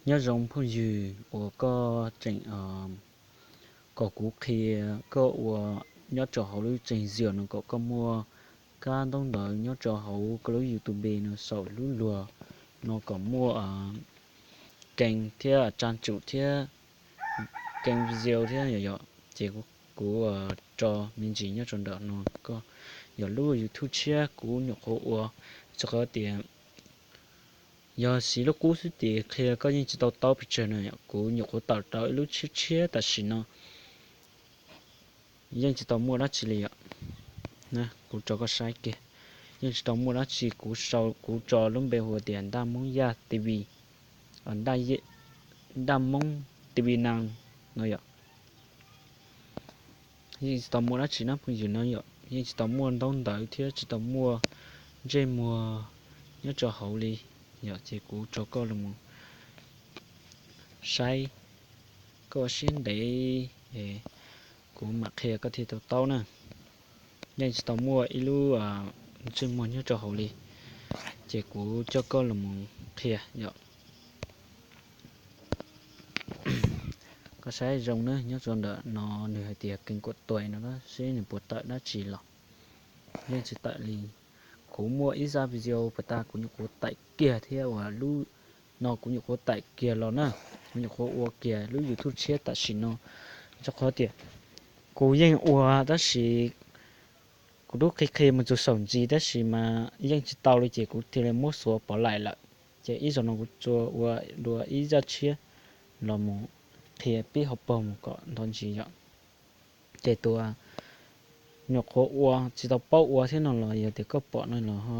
Nyob zoo phooj ywg uas koj tseem kom kuv qhia koj ua nyob rau hauv lub tsev xios no kom koj muaj kab ntaub ntawv nyob rau hauv koj lub YouTube no saum lub luag no kom muaj kees thiab tsa tsum thiab kees video thiab yom yom. Ces kuv tso me ntsis nyob rau ntawm no, koj yog lub YouTube tshiab kuv nyuam qhuav ua, rau qhov tias yog siv lub qub xwb ces qhia koj yeej tsis tau taub pes tsawg no yom. Kuv nyuam qhuav tawm rau ib lub tshiab tshiab tam sim no yeej tsis tau muaj dab tsi li yom. Kuv tso koj saib kiag, yeej tsis tau muaj dab tsi. Kuv sau, kuv tso lub npe hu tias Ntaj Moob Yaj TV, Ntaj Moob TV na no yom. Yeej tsis tau muaj dab tsi na phooj ywg no yom, yeej tsis tau muaj ntaub ntawv thiab tsis tau muaj ntsej muag nyob rau hauv li yom. Ces kuv tso koj los saib, koj ua siab ntev, kuv mam qhia koj thiaj tau taub na. Yeej tsis tau muaj ib lub ntsej muag nyob rau hauv li, ces kuv coj koj los qhia yom. Koj saib zoo na, nyob rau ntawm no nws hais tias kees kuam tuais no na, seb nws puas tawm dab tsi los. Yeej tsis tawm li. Kuv muaj ib zaj video pas tas kuv nyuam qhuav tải kiag thiab uas lub no kuv nyuam qhuav tải kiag los na, kuv nyuam qhuav ua kiag lub YouTube tshiab tam sim no, rau qhov tias kuv yeej ua tab sis kuv twb qhia qhia mus txog saum ntsis tab sis mas yeej tsis tau li ces kuv thiaj li muab xuav pov laim lawm. Ces ib zaug no kuv tsuas ua dua ib zaj tshiab los mus qhia pib hauv paug mus kom nto ntsis yom. Ces tus nyuam qhuav ua tsis tau paub ua thiab no los yog tias koj pom no los ho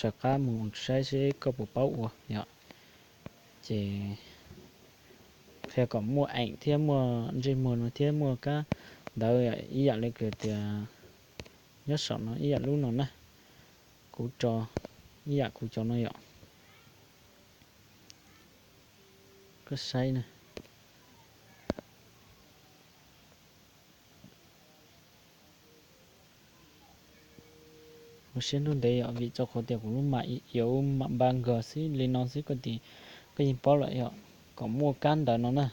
rov qab mus saib seb koj puas paub ua yom. Ces qhia kom muaj eem thiab muaj ntsej muag no thiab muaj kab ntawv ib yam li tias nyob saum no ib yam lub no na. Kuv tso ib yam kuv cov no yom. Koj saib na. Ua siab ntuj ntev yom, vim rau qhov tias kuv lub mam yuav mam npaj nkog xwb li no xwb koj yeej paub lawm yom. Kom muaj kab ntawv no na,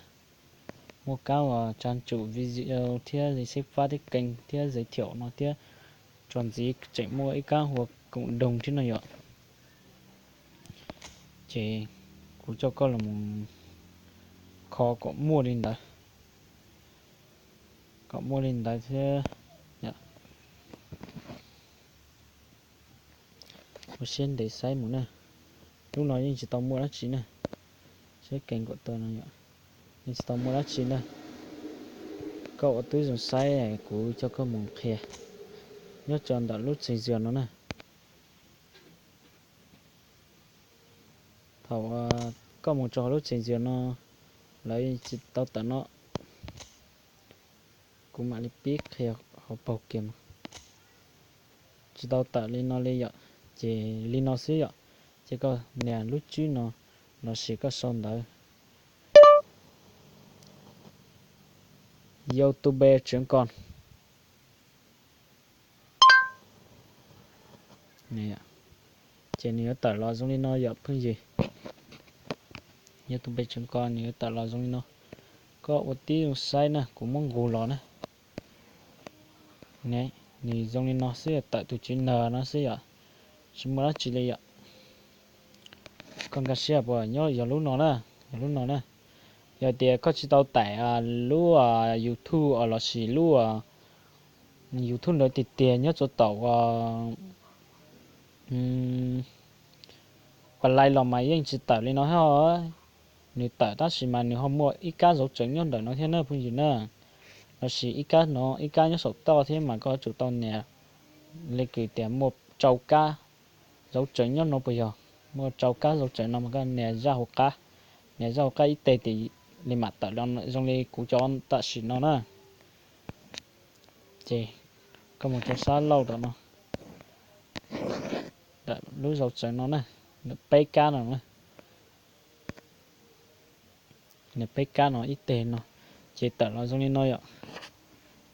muaj kab uas tsa tsum video thiab xeeb fab thiab kees thiab zes thiaum no thiab tso ntxiv tseem muaj ib kab hu ua koom doog thiab no yom. Ces kuv coj koj los kho kom muaj li ntawd, kom muaj li ntawd thiab. Ua siab ntev saib mus na. Lub no yeej tsis tau muaj dab tsi na. Saib kees kom tau no yom, yeej tsis tau muaj dab tsi na. Koj ua tib zoo saib kuv coj koj mus qhia nyob rau ntawm lub tsev xios no na. Thaum koj mus rau hauv lub tsev xios no, lawv tsis tau tawm no, kuv mam li pib qhia hauv paug kiag. Tsis tau tawm li no li yom, ces li no xwb yom. Ces koj nias lub tswb no lossis koj sau ntawv YouTube tswv ko. Ces nws yuav tawm los zoo li no yom phooj ywg. YouTube tswv ko nws yuav tawm los zoo li no. Koj ua tib zoo saib na, kuv muab nqus los na. Nws zoo li no xwb, tawm tus tswv nag no xwb yom, tsis muaj dab tsi li yom. Koj nkag siab puas nyob yog lub no na, yog lub no na. Yog tias koj tsis tau tải lub YouTube lossis lub YouTube ntawd tiag tiag nyob rau tom Play los mas yeej tsis tawm li no thiab. Nws tawm tab sis mas nws ho muaj ib kab zauv tsev nyob ntawm no thiab na phooj ywg na. Lossis ib kab no ib kab nyob saum toj thiab mas koj yuav tsum tau nias li kws tias muaj rau kab zauv tsev nyob no puas yog? Muaj rau kab zauv tsev no mas koj nias zaj hauv qab, nias zaj hauv qab ib teg tim li mam tawm zoo li kuv cov tam sim no na. Ces koj mus rau sab laug tom no, lub zauv tsev no na, nws peb kab no na, nws peb kab no ib teg no, ces tawm los zoo li no yom.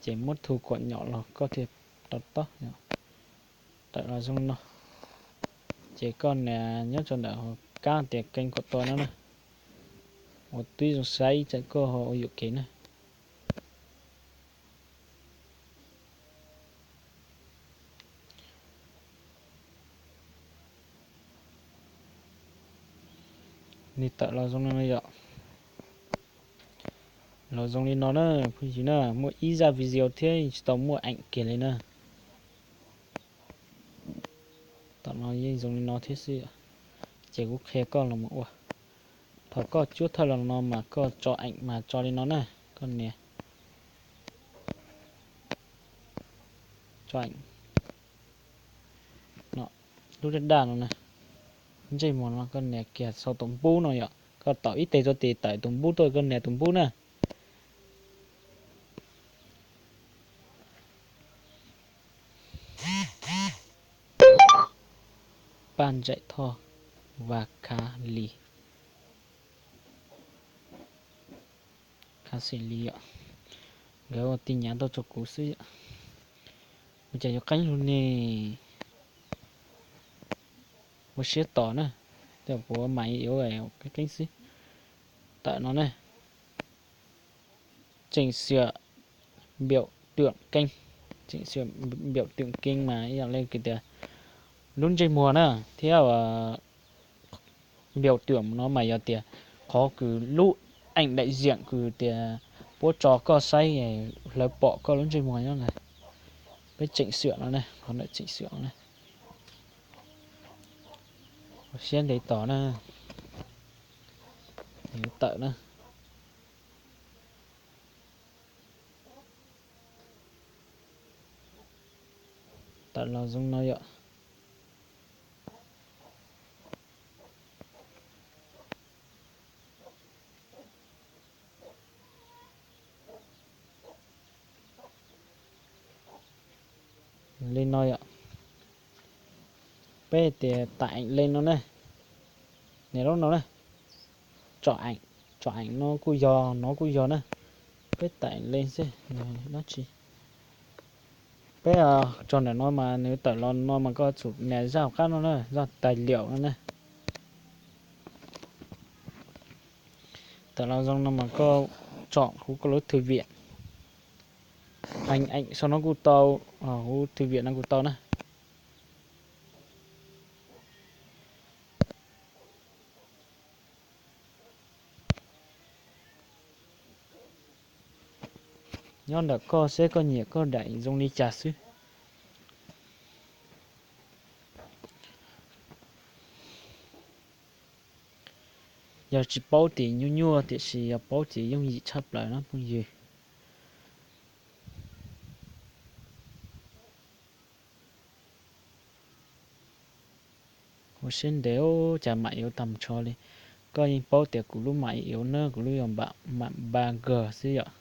Ces muab thu kuam nyom los koj thiaj rau taub, tawm los zoo li no. Ces koj nias nyob rau ntawm hauv kab tias kênh của tôi no na, Ua tib zoo saib tsam koj ho ua yuam kev na. Nws tawm los zoo no yom. Los zoo li no na, phooj ywg na, muaj ib zaj video thiab tsis tau muaj eem kiag li na. Tom no yeej zoo li no thiab xwb, ces kuv qhia koj los mus ua. Thaum koj cuab thawj los no mas koj tso eem mas tso li no na, koj nias tso eem no, lub daj daj no na, ntsej muag no koj nias kiag sau tus npub no yom, koj taus ib teg rau tim tawm tus npub tuaj koj nias tus npub na. Paj Ntsaim Thoj Vas Khav Lis, Khav Xis Lis yom, nkawd ua tin nyav tuaj rau kuv xwb yom. Ua cas yuav qeeb lug ne? Ua siab tos na, tej kuv mam yuav qeeb qeeb xwb. Tawm no ne, chỉnh sửa biểu tượng kênh, chỉnh sửa biểu tượng kênh mas ib yam li tias lub ntsej muag na, thiab biểu tượng no mas yog tias qhov kws lub ảnh đại diện kws tias puab tso koj saib, lawv pom koj lub ntsej muag nyob na. Peb chỉnh sửa no ne, qhov ntawm chỉnh sửa no ne. Siab ntev tos na, tawm na. Tawm los zoo no yom. Li no yom. Peb tias tải ảnh lên no ne, nias lub no na, tsom eem, tsom eem no kuj yog, no kuj yog na. Peb tải ảnh lên xwb, dab tsi. Peb tso ntawm no mas nws tawm los no mas koj tsum nias zaj hauv qab no na, zaj tài liệu no na. Tawm los zoo no mas koj tsom huv koj lub thư viện, hình ảnh sau no kuj tau, huv thư viện no kuj tau na. Nyob ntawm koj seb koj nyiam koj daim zoo li cas xwb. Yog tsis paub tias nyuaj nyuaj, tiam sis yog paub ces yooj yim tshaj plaws na phooj ywg. Ua siab ntev, cas mam yuav tag nrho li. Koj yeej paub tias kuv lub mam yuav na, kuv lub yog mam ba g xwb yom,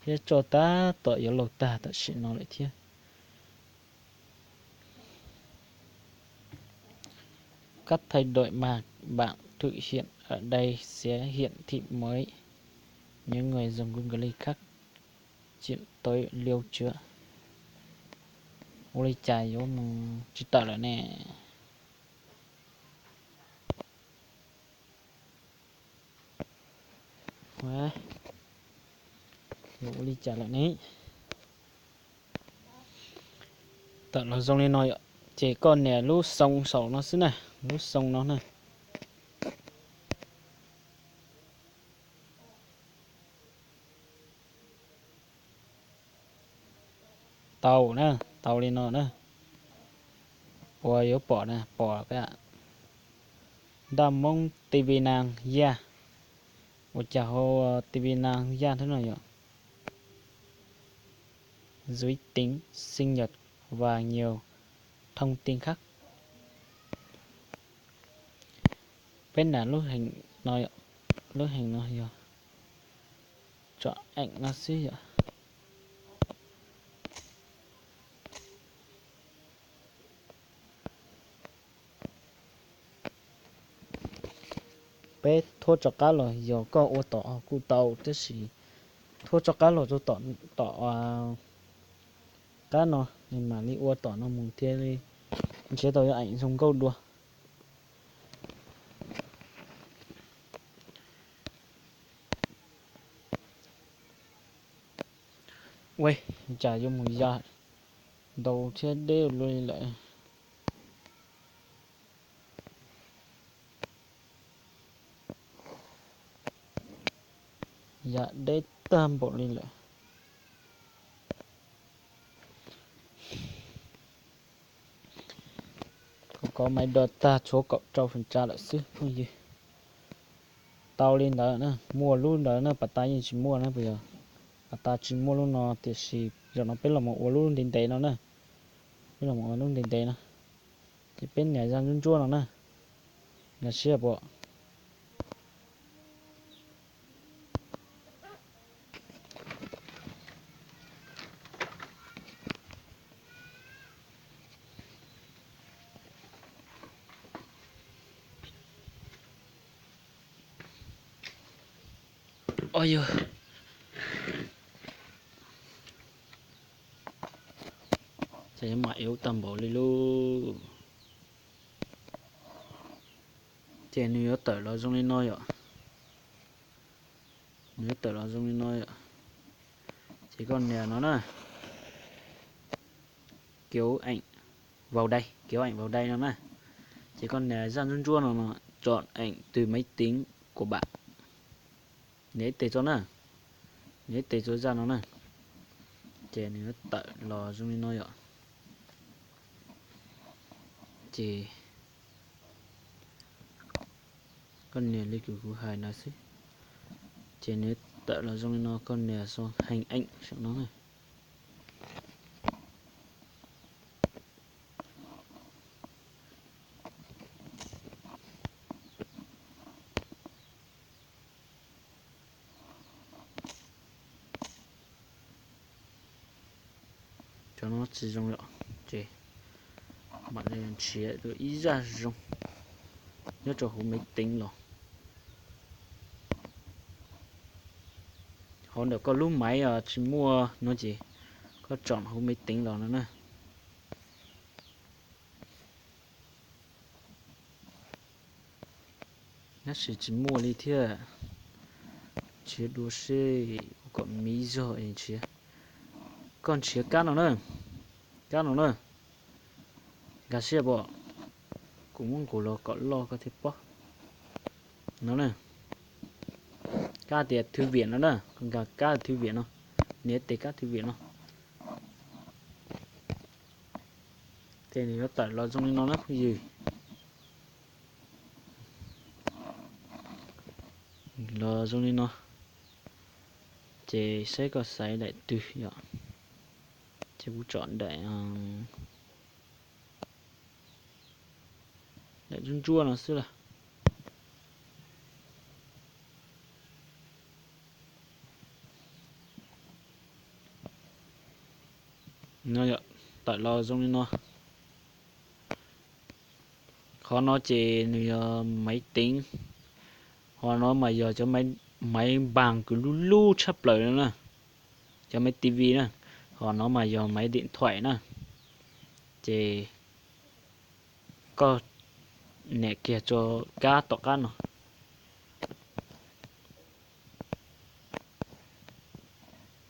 thiab tso tab tom yuav laug tag tam sim no lawm thiab. Cách thay đổi mà bạn thực hiện ở đây sẽ hiển thị mới. Những người dùng Google khác chiếm tới lưu trữ. Ua li cas yuav mus tsis tawm lawm ne? Ua li cas lawm ne? Tawm los zoo li no yom, ces koj nias lub xoo saum no xwb na, lub xoo no na. Tau na, tau li no na. Ua yuav pom na, pom peb Đắk Nông ti vi Nang Yaj. Ua cas hu ti vi Nang Yaj thiab no yom? Giới tính, sinh nhật và nhiều thông tin khác. Peb nias lub heev no, lub heev no yog tsom eem no xwb yom. Peb thuab rov qab los yog koj ua tom kuj tau, tab sis thuab rov qab los rau tom qab no, mam li ua tom no mus thiaj li nrhiav tau yuav eem zoo nkauj dua. Ua cas yuav mus ya ntau thiab deb luaj li lawm. Ya deb tag npaum li lawm. Kuv kov maiv do tag tshuav kaum rau feem tsam lawm xwb phooj ywg. Tau li ntawd na, muaj lub ntawd na, pas tas yeej tsis muaj na, puas yog? Pas tas tsis muaj lub no, tiam sis zaum no peb los mus ua lub ntev ntev no na. Peb los mus ua lub ntev ntev no, ces peb nias zaj ntsuab ntsuab no na. Nkag siab pom. Yog, ces mam ev tag npaum li lauj. Ces nws yuav tawm los zoo li no yom. Nws yuav tawm los zoo li no yom. Ces koj nias no na, kiểu ảnh vào đây, kiểu ảnh vào đây no na. Ces koj nias zaj ntsuab ntsuab no no, chọn ảnh từ máy tính của bạn. Nias ib teg tso na, nias ib teg tso zaj no na. Ces nws yuav tawm los zoo li no yom. Ces koj nias li kuv kuv hais no xwb. Ces nws tawm los zoo li no, koj nias xo heev eem saum no na. Cov no tsis zoo yom, ces mam li nrhiav ib zaj zoo nyob rau hauv máy tính los. Hauv ntawm koj lub maiv tsis muaj no ces koj chọn hauv máy tính los no na. Tab sis tsis muaj li thiab. Nrhiav dua seb ua kom miv zog es nrhiav. Koj nrhiav kab no na, kab no na. Nkag siab pom, kuv muab nqus los kom loj koj thiaj paub. No na, kab tias thư viện no na, koj nkag kab thư viện no, nias tes kab thư viện no. Ces nws yuav tawm los zoo li no na phooj ywg. Los zoo li no. Ces saib koj xaiv daim twg yom. Ces kuv chọn daim, daim ntsuab ntsuab no xwb lawm. No yom, tawm los zoo li no. Qhov no ces nws yog máy tính, qhov no mas yog cov máy bàn kws lub lub tshaj plaws no na, cov máy tivi na, qhov no mas yog máy điện thoại na. Ces koj nias kiag rau kab tom qab no,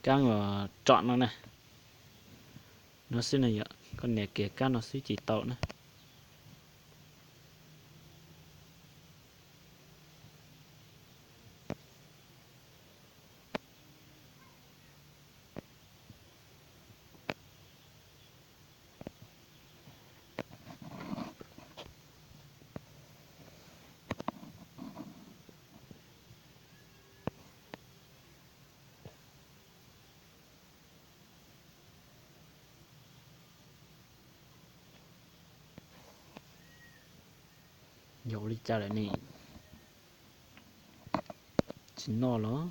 kab uas chọn no na, no xwb na yom, koj nias kiag kab no xwb ces tau na. Yog ua li cas lawm ne? Tsis noj los?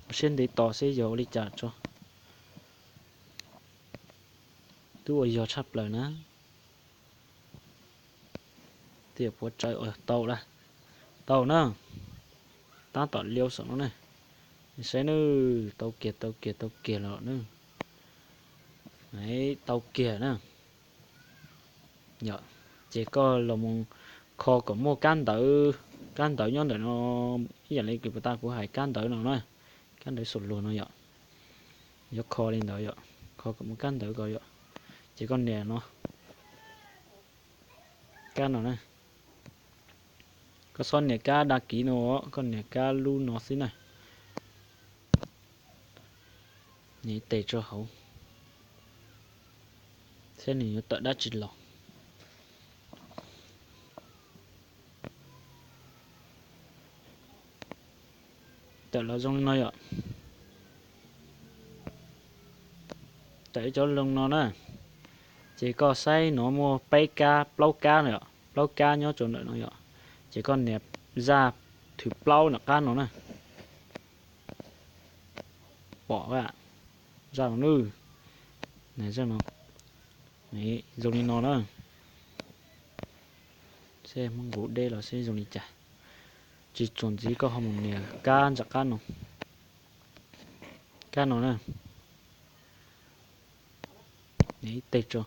Ua siab ntev tos seb yog ua li cas tso. Twb ua yog tshaj plaws na. Tias puav tsawv, tau lawm, tau na. Tab tom liu saum no ne. Saib nawb, tau kiag, tau kiag, tau kiag los na. Tau kiag na. Ces koj los mus kho kom muaj kab ntawv Kab ntawv nyob ntawm no, ib yam li kws puag ta kuv hais kab ntawv no na, kab ntawv saum luag no yom, yuav kho li ntawd yom, kho kom muaj kab ntawv ko yom, ces koj nias no, kab no na, koj txhob nias kab dag kiv no, koj nias kab lub no xwb na. Nias ib tes rau hauv, saib nws yuav tawm dab tsi los. Tawm los zoo li no yom. Tawm ib cov zoo no na, ces koj saib no muaj peb kab plaub kab no yom, plaub kab nyob rau ntawm no yom, ces koj nias zaj thwv plaub nram qab no na. Pom zaj no, zaj no, zoo li no na. Seb muab nqus deb los seb zoo li cas. Tsis txuas ntxiv koj ho mus nias kab nram qab no, kab no na, nias ib teg rau.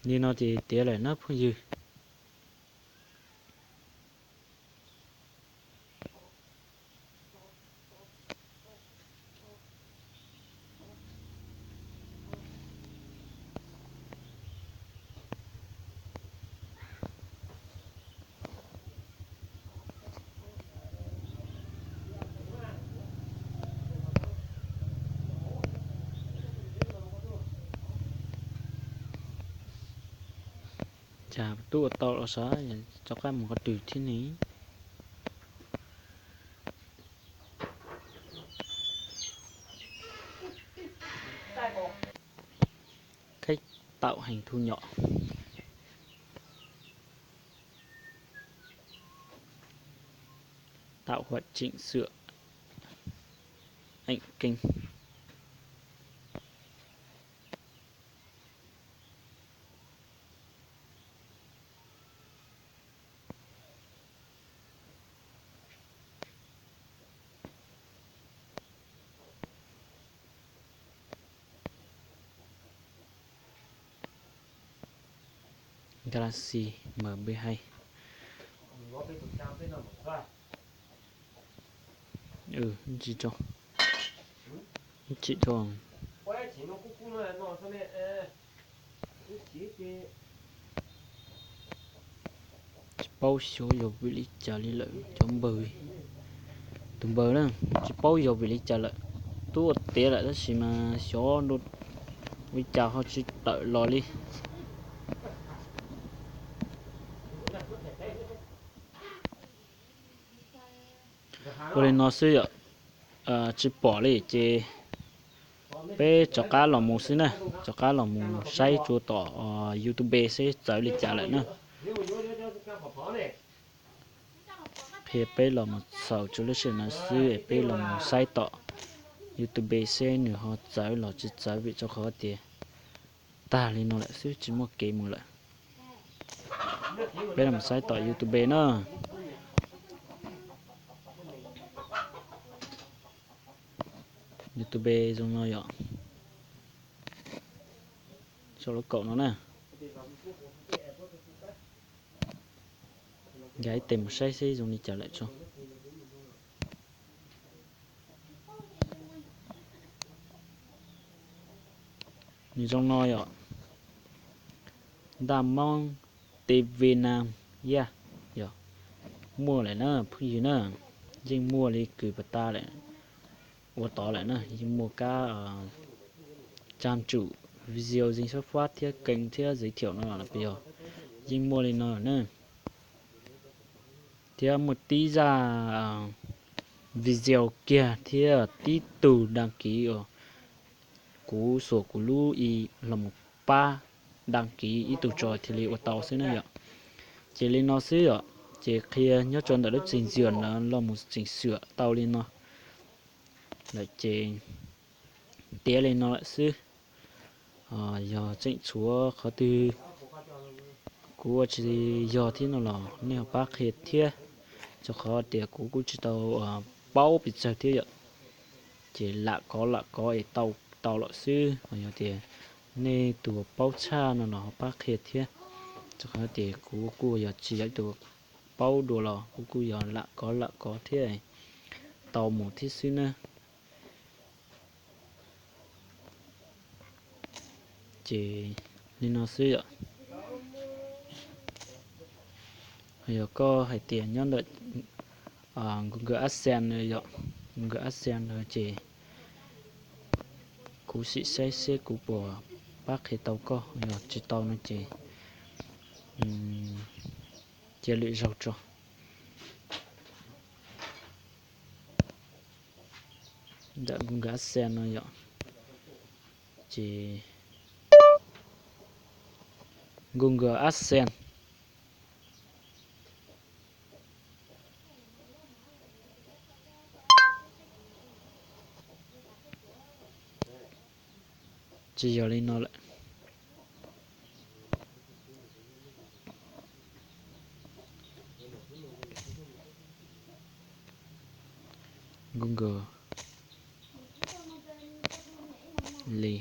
Li no ces tiav lawm na phooj ywg. Cas tub ua tau los sav, rov qab mus qhov twg thiab ne? Khaib taum heev thu nyom. Tạo hoạt chỉnh sửa ảnh kênh. Galaxy M B hai. Tsis tau. Tsis paub xyov yog vim li cas li lawm cov npawg. Tus npawg na, tsis paub yog vim li cas lawm. Twb ua tiav lawm tab sis mas xyov ua li cas ho tsis tawm los li. Ua li no xwb yom, tsis pom li ces peb rov qab los mus xwb na, rov qab los mus saib tsuas tom YouTube seb txawv li cas lawm na. Qhia peb los mus xaus tsuas lub sij hawm no xwb es peb los mus saib tom YouTube seb nws ho txawv los tsis txawv vim rau qhov tias tag li no lawm xwb tsis muaj kev mus lawm. Peb los mus saib tom YouTube na. YouTube zoo no yom. Saum lub kaum no na. Nkag ib tes mus saib seb zoo li cas lawm tso. Nws zoo no yom. Ntaj Moob T V Nam Yaj yog muaj lawm na phooj ywg na. Yeej muaj li kws pas tas lawm, ua tod lawm na, yeej muaj kab trang chủ video dinh số phát thiab kênh thiab giới thiệu no los lawm puas yog? Yeej muaj li no lawm na. Thiab muaj tib zaj video kiag thiab tib tug đăng ký uas kuv xuas kuv lub i los mus pab đăng ký ib tug tso thiaj li ua tau xwb na yom. Ces li no xwb yom, ces qhia nyob rau ntawm lub chỉnh sửa no los mus chỉnh sửa tau li no lawm ces tiav li no lawm xwb. Yog tseem tshuav qhov twg kuv ua tsis yog thiab no los nej ho pab qhia thiab. Rau qhov tias kuv kuj tsis tau paub pes tsawg thiab yom, ces lam kov lam kov es tau tau lawm xwb. Ho yog tias nej tus paub tshaj no los ho pab qhia thiab, rau qhov tias kuv kuj yog tsis yog ib tug paub dua los kuv kuj yog lam kov lam kov thiab tau mus thiab xwb na. Ces li no xwb yom. Yog koj hais tias nyob ntawm Google AdSense no yom, Google AdSense no ces kuv sim saib seb kuv puas pab qhia tau koj, yog tsis tau no ces cia lwm zaug tso. Ntawm Google AdSense no yom, ces Google AdSense tsis yog li no lawm. Google li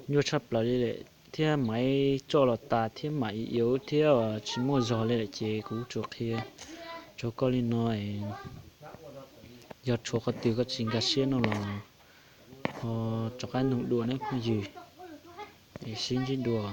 nyuaj tshaj plaws li lawm thiab, maiv tsoj los tas thiab mam iu thiab tsis muaj zog li lawm ces kuv tsuas qhia rau koj li no. Yog tshuav qhov twg koj tsis nkag siab no los ho rov qab nug dua nawb phooj ywg, es sib ntsib dua.